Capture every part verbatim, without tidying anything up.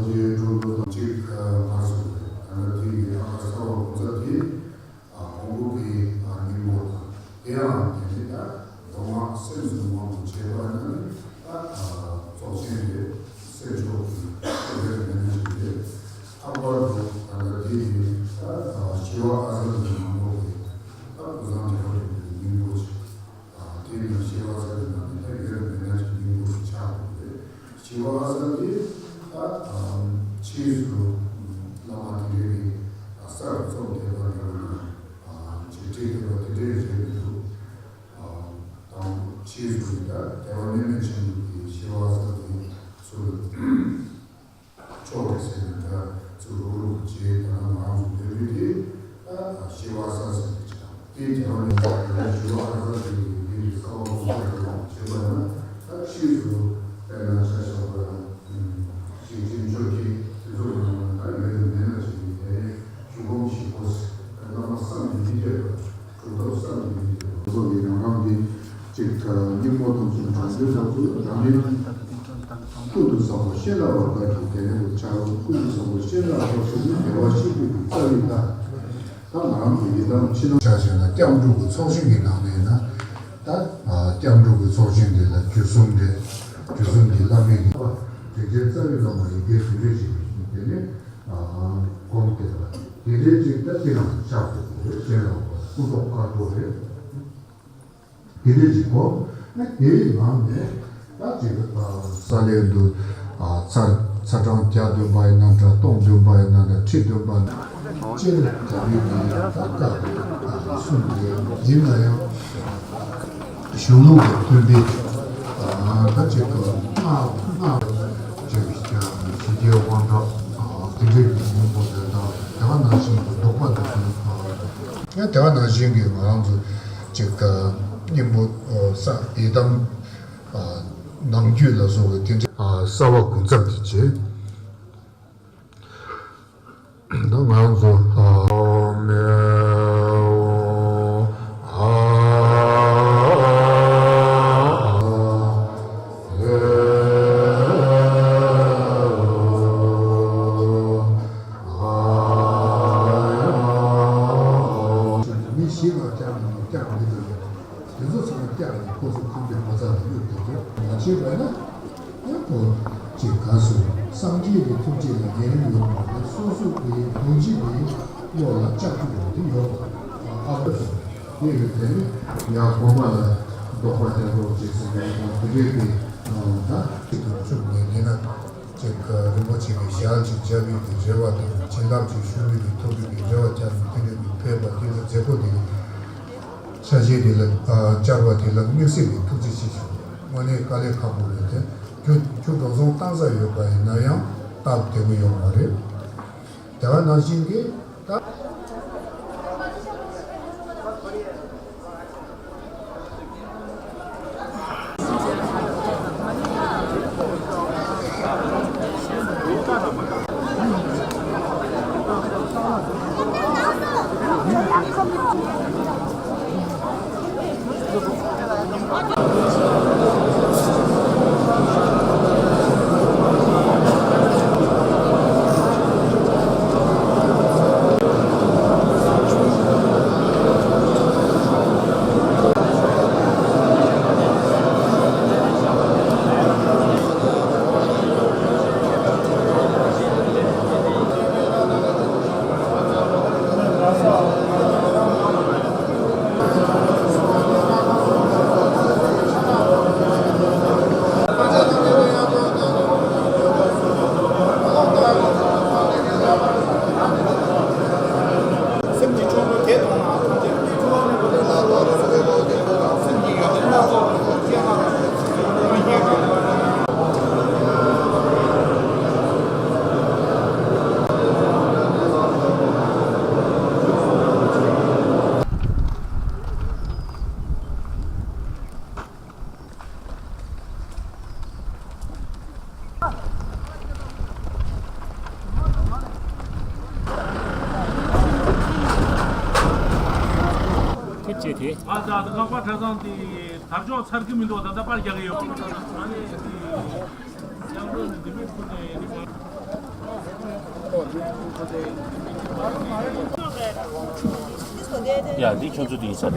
ཀྱི་འགྲོ་ལུགས་དང་གཅིག་ཨ་མ་སོང་རེད། ད་ནི་དེ་ཡི་ཨ་ཁ་ས་བ་གོང་ས་དེ་ཨ་ཁོང་ཁུ་གི་ཨ་སྙིང་པོ་དང་དེ་ཡང་དེ་ནི་ད་མདོ་སྔགས་སེམས་སུ་མང་དུ་བྱེད་པ་ནི་ད་ཨ་ཚོགས་ཆེན་རེད། སེམས་ཕྱོགས་ཀྱི་ཐུགས་རེ་མེད་ན་ཞིག་རེད། ལྷག་པར་དུ་ད་ལྟ་དེ་ནི་ད་ཨ་ཞི་བ་ཨ་ཟམ་གྱི་ནང་ལོགས་ཀྱི་ད་ཀུན་བཟང་རྒྱལ་བ་རིན་པོ་ཆེའི་སྙིང་པོ་ཞིག་ཨ་དེ་ནི་ཞི་བ་ཨ་ཟམ་གྱི་ནང་ནས་ད་ཡོད་མེད་ན་ཅིག་སྙིང་པོ་ཞིག་ཆགས་འདུག་རེད། ཞི་བ་ཨ་ཟམ་དེ་ད་ཨ་ཕྱིས་སུ་བླ་མ་དེ་འདྲའི་གི་ཨ་གསར་རྩོམ་བསྡད་པ་འདྲ་བོ་ན་ཨ་ཅིག་བྲིས་བསྡད་པ་དེ་འདྲའི་རེད་མི་འདུག་ཨ་དང་ཕྱིས་སུ་ད་རྒྱལ་བ་སྨན་མེད་ཆེན་པོ་གི་ཞི་བ་ཨ་ཟམ་དེ་ཚུར་ཕྱོགས་རེད་ཟེར་ནས་ད་ཚུར་རུག་རུག་བྱས། ད་ང་རང་ཚོ་བོད་རིགས་དེ་ད་ཞི་བ་ཨ་ཟམ་ཟེར་ནས་བྱ། དེའི་རྒྱལ་བ་ནས་ཞི་བ་ཨ་ཟམ་དེ་ཡི་མིང་གི་གསང་བ་གོང་ས་རིན་པོ་ཆེ་བྱས་པ་ན་ད་ཕྱིས་སུ་དཔེར་ན་ཆ་བཞག་པ་ན་ཞིང་ཆེན་ཆོས་རྒྱལ་དེ་ཚོ་གི་ནང་ན་ད་ཡོད་མེད་ན་ཞིག་ཡིན་ཏེ། གཞུང་གོམས་ཤིག་གོ་ཟེར། བླ་མ་བསམ་གྱིས་མི་ཁྱབ་པ། གྲུབ་ཐོབ་བསམ་གྱིས་མི་ཁྱབ་པ། སོགས་ཀྱི་རང་རང་གི་ཅིག་སྙིང་པོ་དང་ཅིག་དྲང་དོན་སོགས་སུ་རང་ཉིད་ཀུན་ཏུ་བཟང་པོ་ཤེས་རབ་བ་དགའ་གི་དེ་ནས་ལ་ཆགས་ཀུན་ཏུ་བཟང་པོ་ཤེས་རབ་བ་སོགས་ཀྱི་བདེ་བ་ཤེས་རྒྱུ་གི་རྩ་བའི་ད་ད་ང་རང་གི་ཡི་དམ་ཕྱི་ནང་ཆ་བཞག་ན་སྐྱབས་འགྲོ་གི་ཚོགས་ཆེན་གྱི་ནང་ནས་ན་ད་སྐྱབས་འགྲོ་གི་ཚོགས་ཆེན་འདི་ལ་རྒྱུད་གསུམ་རེད། རྒྱུད་གསུམ་གྱི་བླ་མའི་གི་རིག་བྱེད་རྩ་བའི་བླ་མ་ཡི་གེ་དེ་འདྲས་ཞིག་དེ་ནས། ཨ་སྒོམ་དེ་ལ་དེ་འདྲའི་ཅིག་ད་དེ་རང་ཆགས་དགོས་རེད། གཞན་ལ་སྐུ་མདོག་དཀར་པོ་རེད། དེ་འདྲའི་ཅིག་གོ་ན་དེའི་ནང་ནས་ད་ཅིག་ཨ་ས་ལེ་འདུ་ཨ་ཚ་ཚ་གྲང་བརྒྱ་འདོན་པ་ཡིན་ན་འདྲ། སྟོང་འདོན་པ་ཡིན་ན་འདྲ། ཁྲི་འདོན་པ་ན་སྤྱིར་བྱ་བའི་གི་ད་བཀའ་གསུངས་ཏེ་ཡིན་ན་ཡང་། གཞུང་ལུགས་དང་མཐུན་པའི་ད་ཅིག་ཏུ་སྔགས་སྔགས་ཀྱི་ཞི་རྒྱས་དབང་དྲག་དེ་འདྲའི་གི་སྙིང་པོ་དེ་དང་དེ་ག་ནང་བཞིན་གྱི་ལྡོག་པ་དེ་ཚོ་ཡང་དེ་ག་ནང་བཞིན་གྱི་ང་རང་ཚོ་ཅིག་སྙིང་པོ་ས་ཡི་དམ་ནང་རྒྱུད་ལ་སོགས་པའི་དེ་འདྲའི་གསར་བ་གུང་ཚབ་དེ་བྱེད། ད་ང་ཚོ་ཨ་མེ་ཨ་ཨ་ཨ་ཨ་ཨ། མི་ཞིག་ལ་སྐྱབས་མི་སྐྱབས་མི་འདུག་དེ་ཚོ་ཚང་མ་སྐྱབས་ནས་སྐུ་གཟུགས་ཁམས་པའི་ངོ་ཚ་ལ་གཡུག་དགོས་རྒྱུ་མ་བྱས་པ་ན། ཡང་ཁོ་ཅིག་ག་སོ་སངས་རྒྱས་ཀྱི་ཐུགས་རྗེ་ལ་ཉེ་རིང་ཡོད་པ་དེ་སོ་སོ་གི་གདུང་རྒྱུད་ཀྱི་བློ་ལ་བཅག་ཐུབ་པ་དེ་ཡོད་པ་ཨ་ཁ་སོ་དེ་ཡོད་དེ་ནི་ཡང་དགོན་པ་ལ་འདོགས་པ་རྒྱག་རོགས་ཅིག་ཟེར་ནས་དེ་འདྲའི་གི་ད་ཅིག་ཏུ་བཅུག་ནས་ཉེ་ན་ཅིག་རིན་པོ་ཆེ་གི་ཞལ་ཅིག་བཅར་བའི་གི་རེ་བ་དང་བྱིན་རླབས་ཅིག་ཞུ་བའི་གི་ཐུགས་རྒྱུད་ཀྱི་རེ་བ་བཅར་ནས་དེ་འདྲའི་གི་ཕེབས་པ་དེ་ལ་མཛད་སྒོ་དེ་ནི། ས་གཞི་དེ་ལ་བཅར་བ་དེ་ལ་དམིགས་བསལ་གྱི་ཐུགས་རྗེ་ཆེ་ཞུ། དངོས་གནས་དཀའ་ལས་ཁག་པོ་རེད་དེ། ཁྱོད་ཁྱོད་འགྲོ་སོང་བཏང་ས་ཡོད་པ་ཡིན་ན་ཡང་སྟབས་བདེ་པོ་ཡོད་མ་རེད། དེ་ག་ནང་བཞིན་གྱི་ད། ཐེབས་ཅེས་དེ། ཨ་ད་ད་ལྷག་པ་གྲྭ་ཚང་དེ་དར་ལྕོག་ཚར་གི་མི་འདུག་ད་ལྟ་པར་རྒྱག་གི་ཡོད། ཨ་ནི་དེ་ཡང་འགྲོ་འདི་མི་ཁུར་ནས་ཡིན་ནི་མ། ཡ་འདི་ཁྱོད་ཚོ་འདི་ཡིན་ས་རེད།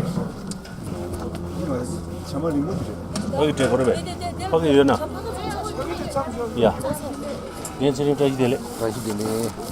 ཡིན་བ་རེད། བྱ་མ་རིང་མོ་དེ་རེད། ཕ་གི་འབྲས་སྐོར་རེད་པས། ཕ་གི་ཡོད་ན། ཡ། ངས་ཚེ་རིང་བཀྲ་ཤིས་བདེ་ལེགས། བཀྲ་ཤིས་བདེ་ལེགས།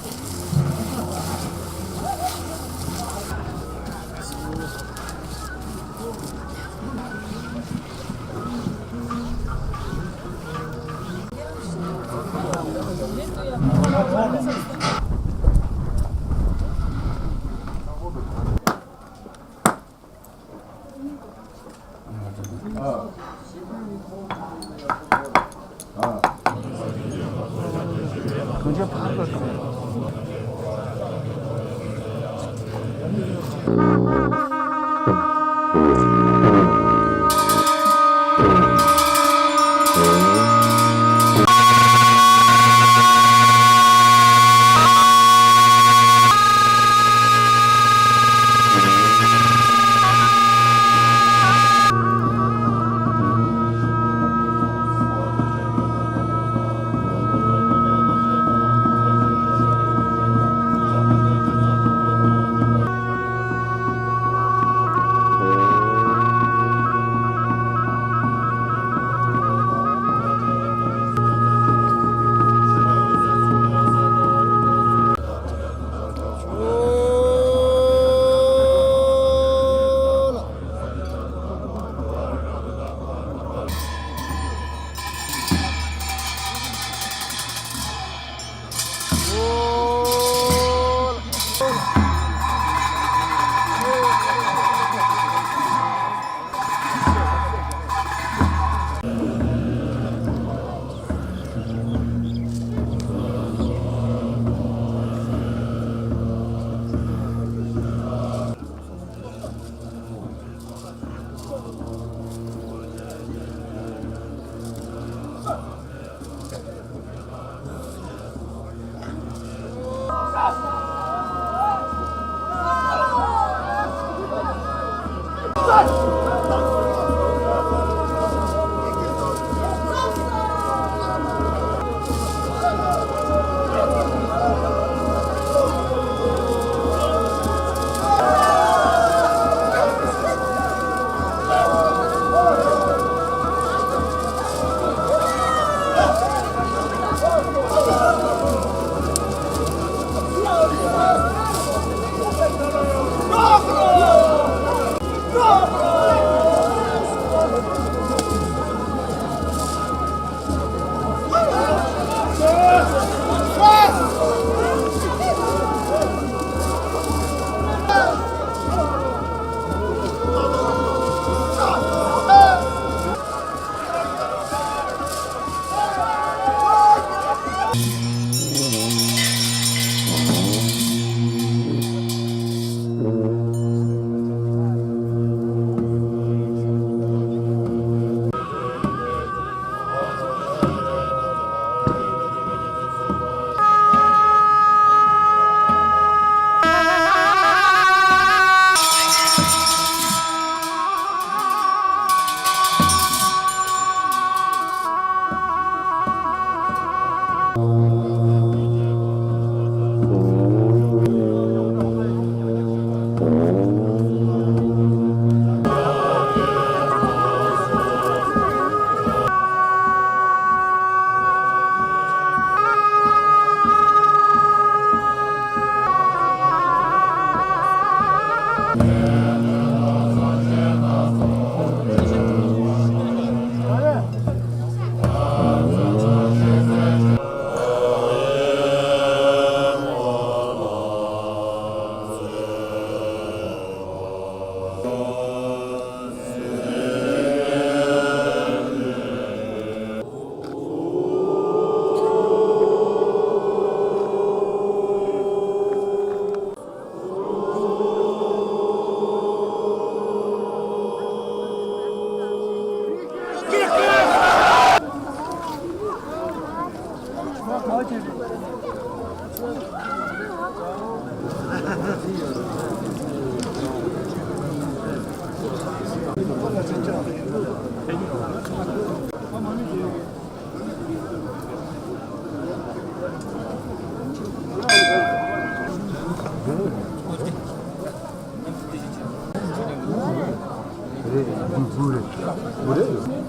རེད། རེད།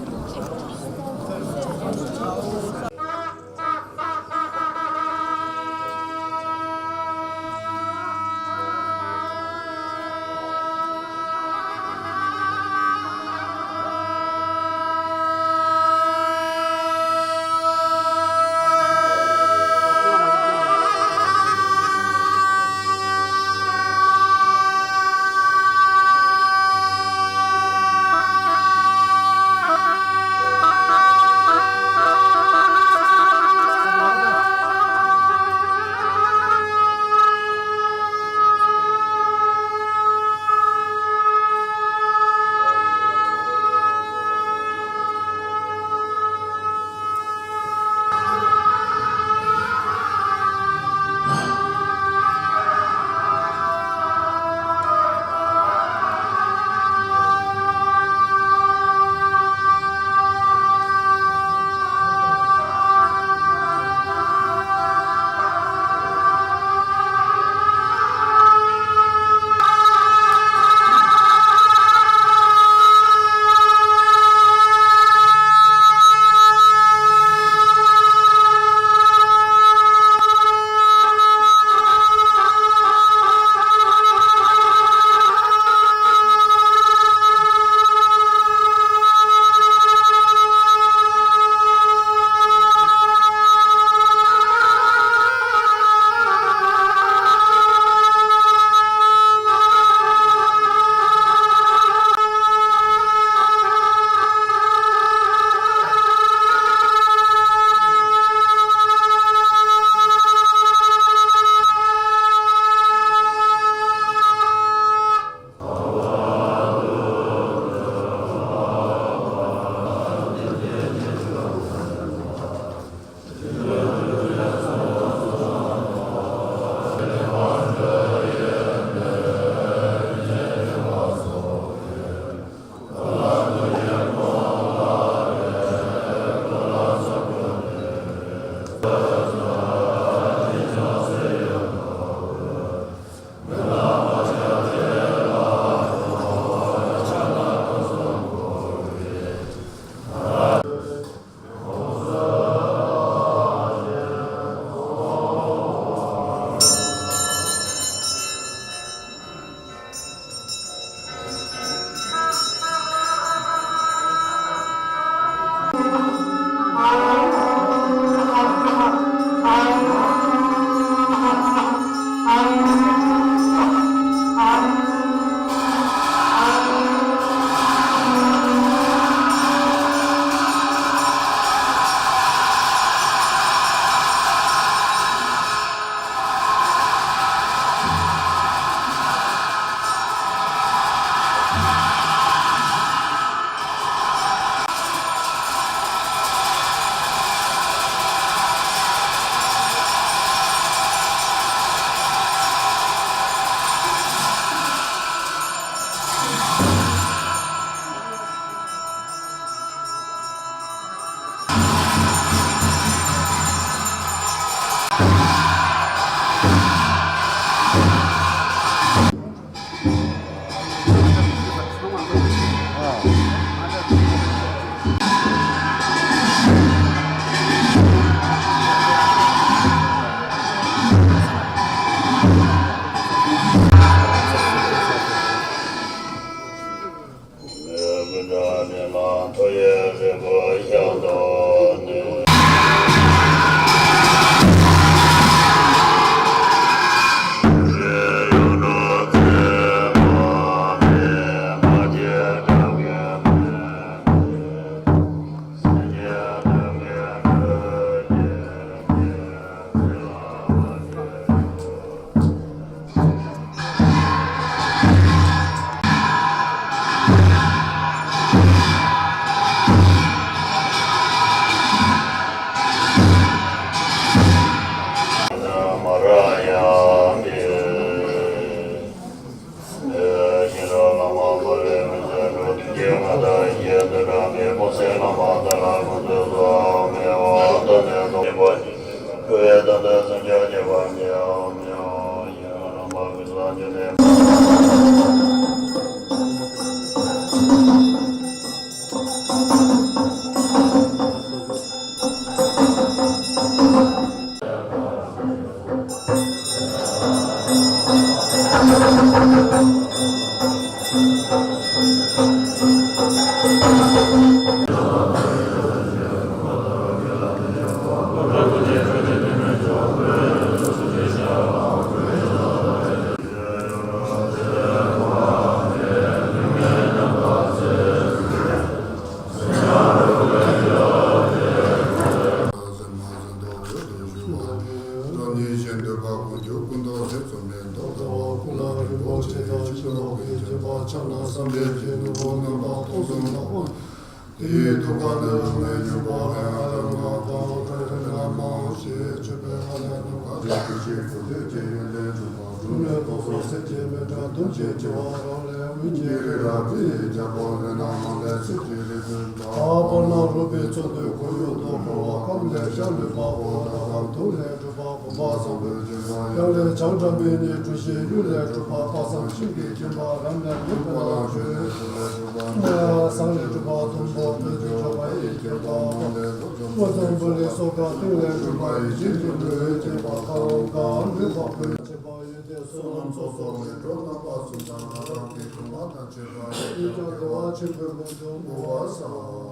རང་ཉིད་གཞན་འདོད་པ་ཀུན་སྐྱོབ་ཀུན་རྟོག་ཞི་འཚོ་མེད་མདོག་ལྟ་བ་ཀུན་ལ་རིན་པོ་ཆེ་དང་ཕྱིན་ལོག་གི་སྤྱོད་པ་ཆགས་ན་བསམ་པའི་རྒྱུད་ནོར་བུ་རྣམ་པ་སྟོང་གསུམ་ལ་དབང་། དེའི་ཐུགས་ཀ་ནས་དབུ་མའི་སྙིང་པོ་ལྷ་ཡང་རང་ལ་དང་བོ་ཁྲོ་བོའི་ལྷ་མང་ཞེས་མཆོད་པའི་ཧ་ལས་རྣམ་པ་ལས་སྐུ་ཞིག་སྐུ་ལས་ཀྱི་ཡོན་ཏན་གྲུབ་པ་གྲུབ་ནས་རྟོག་ཚོགས་སེམས་ཀྱི་མི་དྲག་གདུང་བྱེད་ཀྱི་བ་རང་ལས་དབུས་ཀྱི་རི་རབ་རི་ཡི་རྒྱལ་པོ་རི་ནང་མ་ལས་ཚིག་གི་རི་བདུན་དང་། བར་ན་རོལ་པའི་ཚོགས་འདུས་ཁོར་ཡུག་ཏུ་འཁོར་བ་ཁམས་ལས་ཤར་ལུས་པ་འོ་ན་དང་དུག་ལས་གྲུབ་པ་བུམ་པ་བཟང་པོའི་སྦྱིན་པ་ཡང་ལས་བྱང་སྒྲ་མི་སྙན་འབྲུ་བཞིའི་གཡུ་ལས་གྲུབ་པ་དཔག་བསམ་ཤིང་གི་ཁྱིམ་པ་རམ་ལས་ལུག་པ་ལ་ཆོས་ལས་གྲུབ་པ་ཟངས་ལས་གྲུབ་པ་དུམ་བུ་སྤོས་ཀྱི་སྤྱོད་པ་ཡི་ཁྱིམ་པ་མ་ལས་ལོ་འཛོམས་པོ་ལས་སོ་ག་སྟེང་ལས་གྲུབ་པ་ཡི་ཆིག་གི་འགྲོ་བའི་ཁྱིམ་པ་གང་གང་འདུས་པ་ཀུན་ཁྱིམ་པ་ཡོད་དེ་བསོད་ནམས་ཚོགས་གསོག་ལས་འགྲོ་རྣམ་པ་གསུམ་དང་རང་གི་གོང་མ་དང་བཅས་པ་ཡི་ཀྱང་བདེ་བ་ཆེན་པོའི་མུན་དུ་བསྔོ་བ་བསགས།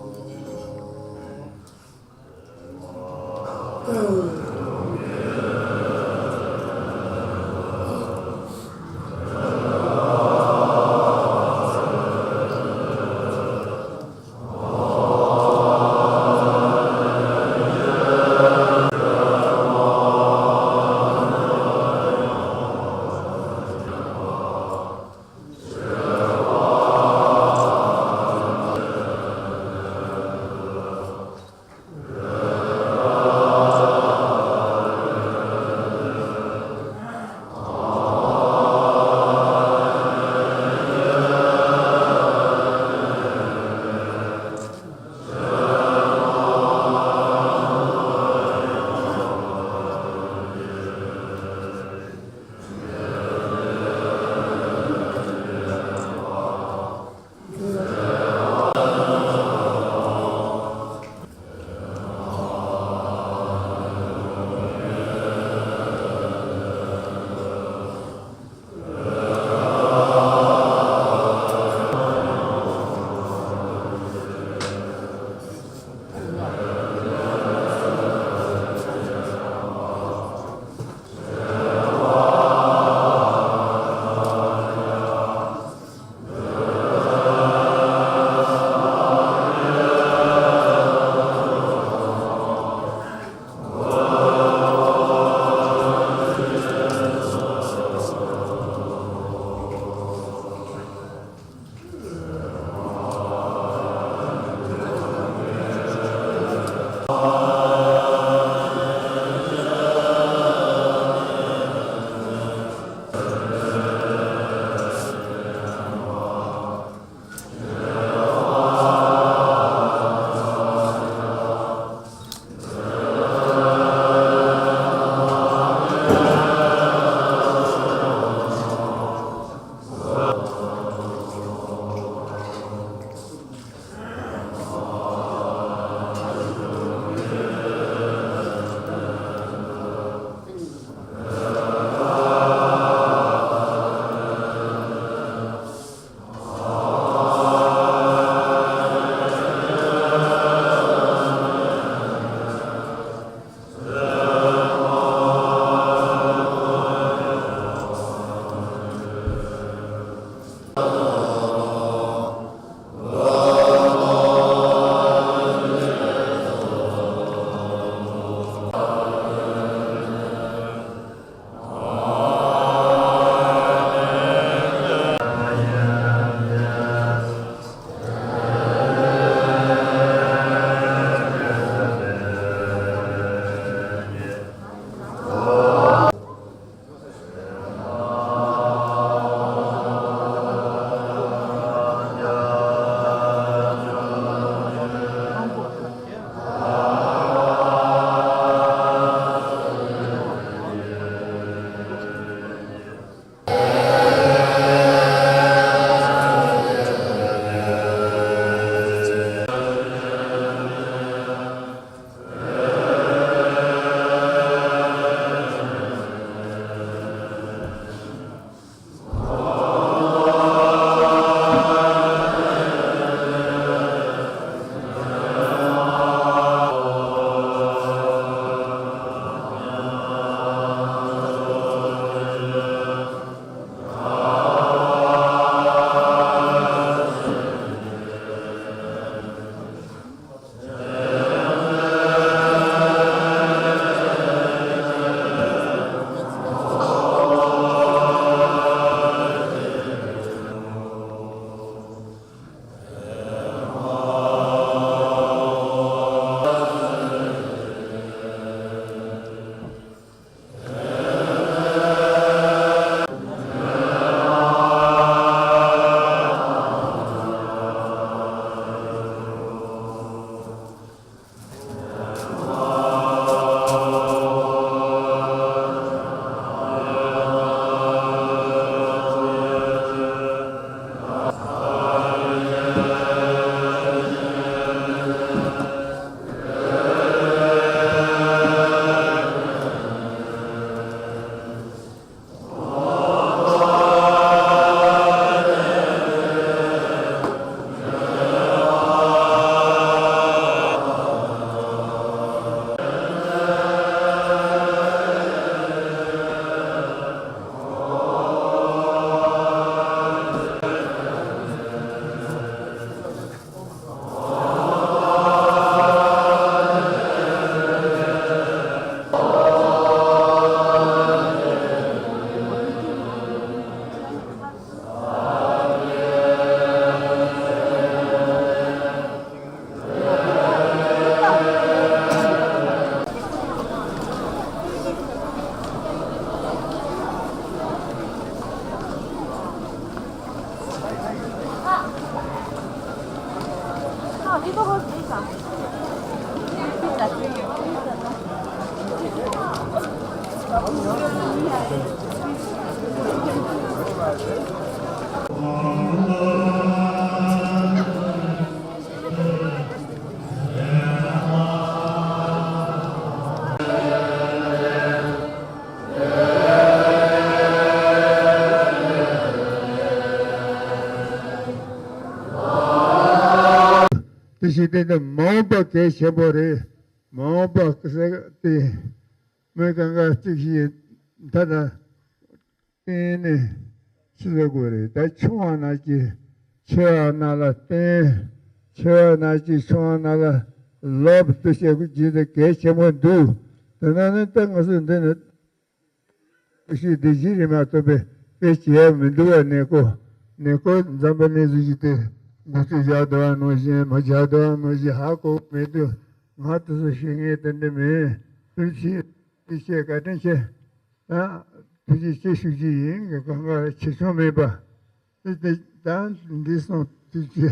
ཞིག་དེ་ནི་མ་འོངས་པ་གལ་ཆེན་པོ་རེད། མ་འོངས་པ་ཟེར་དེ་མི་གང་ག་གཅིག་ཞིག་མཐའ་དང་བརྟེན་ནས་ཕྱི་ལ་དགོས་རེད། ད་ཆུང་བ་ན་ཅི་ཆེ་བ་ན་ལ་བརྟེན། ཆེ་བ་ན་ཅི་ཆུང་བ་ན་ལ་ལོབ་ཏུ་བྱེད་དགོས་ཀྱི་དེ་གལ་ཆེན་པོ་འདུག་དེ་ན་ནི་ད་ང་ཚོ་འདི་ནི། ཤི་བདེ་སྐྱིད་རེ་མ་ཐོབ་པའི་དཔེ་བྱས་མི་འདུག་བ། ནས་ཀོ་ནས་ཀོ་འཛམ་བུ་གླིང་ཟེར་གྱི་དེ་འགོ་ཚུགས་བཞག་འདུག་བ། ནང་བཞིན་མ་བཞག་འདུག་བ། ནང་བཞིན་ཧ་གོ་མི་འདུག་ང་དེ་ཚོ་ཤེས་ངེས་དེ་འདྲ་མེད། ཐུགས་རྗེ་ཆེ། བཀའ་དྲིན་ཆེ། ད་ཐུགས་རྗེ་ཆེ་ཞུ་གི་ཡིན། གང་ག་ཆེ་ཆུང་མེད་པ། ད་འདི་སོང་དུས་ཀྱི།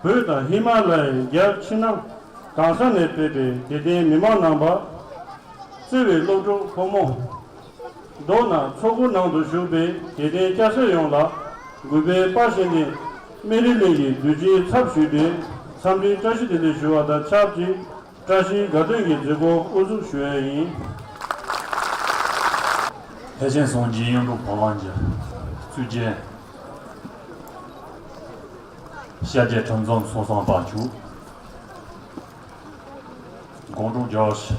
བོད་དང་ཧི་མ་ལ་ཡའི་རྒྱལ་ཕྱི་ནང་གང་ས་ནས་ཕེབས་པའི་དད་ལྡན་མི་མང་རྣམ་པ། བརྩེ་བའི་སློབ་ཕྲུག་ཕོ་མོ། མདོར་ན་ཚོགས་འཁོར་ནང་དུ་བཞུགས་པའི་དད་ལྡན་སྐྱ་སེར་ཡོངས་ལ་གུས་པས་དཔའ་ཞིང་ལྡན་སྨན་རི་གླིང་གི་དུས་ཆེན་ཚབ་ཞུས་ཏེ་འཚམས་འདྲིའི་བཀྲ་ཤིས་བདེ་ལེགས་ཞུ་བ་དང་ཆབས་ཅིག་བཀྲ་ཤིས་དགའ་སྟོན་གྱི་མཛད་སྒོ་དབུ་འཛུགས་ཞུ་ཡས་ཡིན། ཐེག་ཆེན་སངས་རྒྱས་གཡུང་དྲུང་བ་དབང་གི་གཙུག་རྒྱན་ཤཱཀྱ་ཁྲི་འཛོམས་སོང་སང་པ་ཆུ། དགོང་དྲོ་རྒྱལ་བ་ཞི་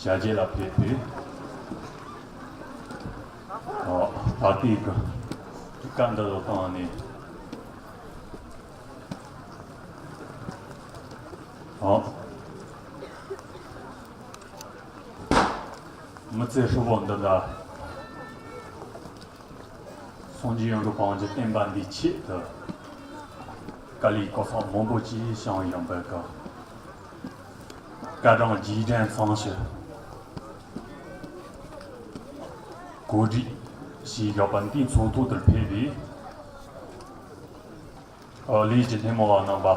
བྱ་རྒྱལ་ལ་ཕེབས་ཏེ། ཨ། ད་ལྟའི་གི་སྐད་འདི་ལ་བཏང་ནས། ཨ། མི་ཚེ་ཧྲིལ་བོ་འདི་འདྲ། སངས་རྒྱས་ཡོངས་གྲུབ་དབང་གི་བསྟན་པ་འདིའི་ཆེད་དུ། དཀའ་ལས་ཁག་མང་པོ་ཅིག་བྱུང་ཡོད་པའི་སྐབས། སྐར་གྲངས་རྗེས་དྲན་ཚང་ཞིང་། གོ་སྒྲིག་བྱས་ཡོད་པ་འདིའི་ཚོགས་ཐོག་ཏུ་ཕེབས་པའི། ཨ། ལས་ཀྱི་སྣེ་མོ་བ་རྣམ་པ།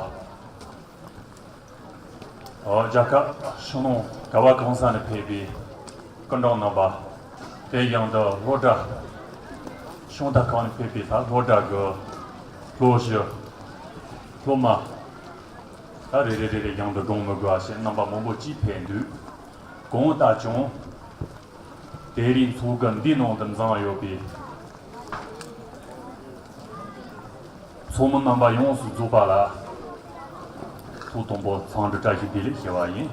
ཨ། རྒྱལ་ཁབ་ཕྱི་ནང་ག་བ་གང་ས་ནས་ཕེབས་པའི་སྐུ་མགྲོན་རྣམ་པ། དེ་ཡང་དུ་སློབ་གྲྭ་ཤོང་ཐབས་ཁང་ནས་ཕེབས་པའི་ད་སློབ་གྲྭ་གི་སློབ་ཞུ། སློབ་མ། ད་རེ་རེ་རེ་རེ་ཡང་དུ་སྒྲུང་མི་དགོས་པ་ཞིག་རྣམ་པ་མང་པོ་ཅིག་ཕེབས་འདུག་གང་ལྟར་ཀྱང་། དེ་རིང་ཚོགས་འདུ་འདིའི་ནང་དུ་འཛོམས་ཡོད་པའི་ཚོགས་མི་རྣམ་པ་ཡོངས་སུ་རྫོགས་པ་ལ་ཐོག་དང་པོ་འཚམས་འདྲི་བཀྲ་ཤིས་བདེ་ལེགས་ཞུ་བ་ཡིན།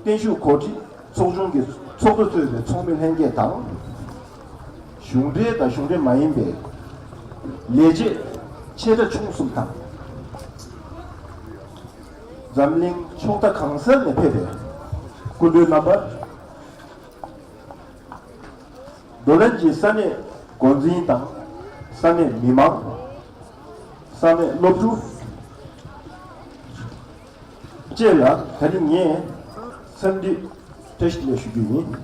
བརྟན་བཞུགས་གོ་སྒྲིག་ཚོགས་ཆུང་གི་ཚོགས་གཙོ་གཙོས་པའི་ཚོགས་མི་ལྷན་རྒྱས་དང་། གཞུང་འབྲེལ་དང་གཞུང་འབྲེལ་མ་ཡིན་པའི་ལས་བྱེད་ཆེ་ཕྲ་ཆུང་གསུམ་དང་། འཛམ་གླིང་ཕྱོགས་མཐའ་གང་སར་ནས་ཕེབས་པའི་སྐུ་མགྲོན་རྣམ་པ། རྡོ་ལན་གྱི་ས་གནས་འགོ་འཛིན་དང་ས་གནས་མི་མང་། ས་གནས་སློབ་ཕྲུག་བཅས་ལ་ད་རིང་ངས་འཚམས་འདྲི་བཀྲ་ཤིས་བདེ་ལེགས་ཞུ་རྒྱུ་ཡིན།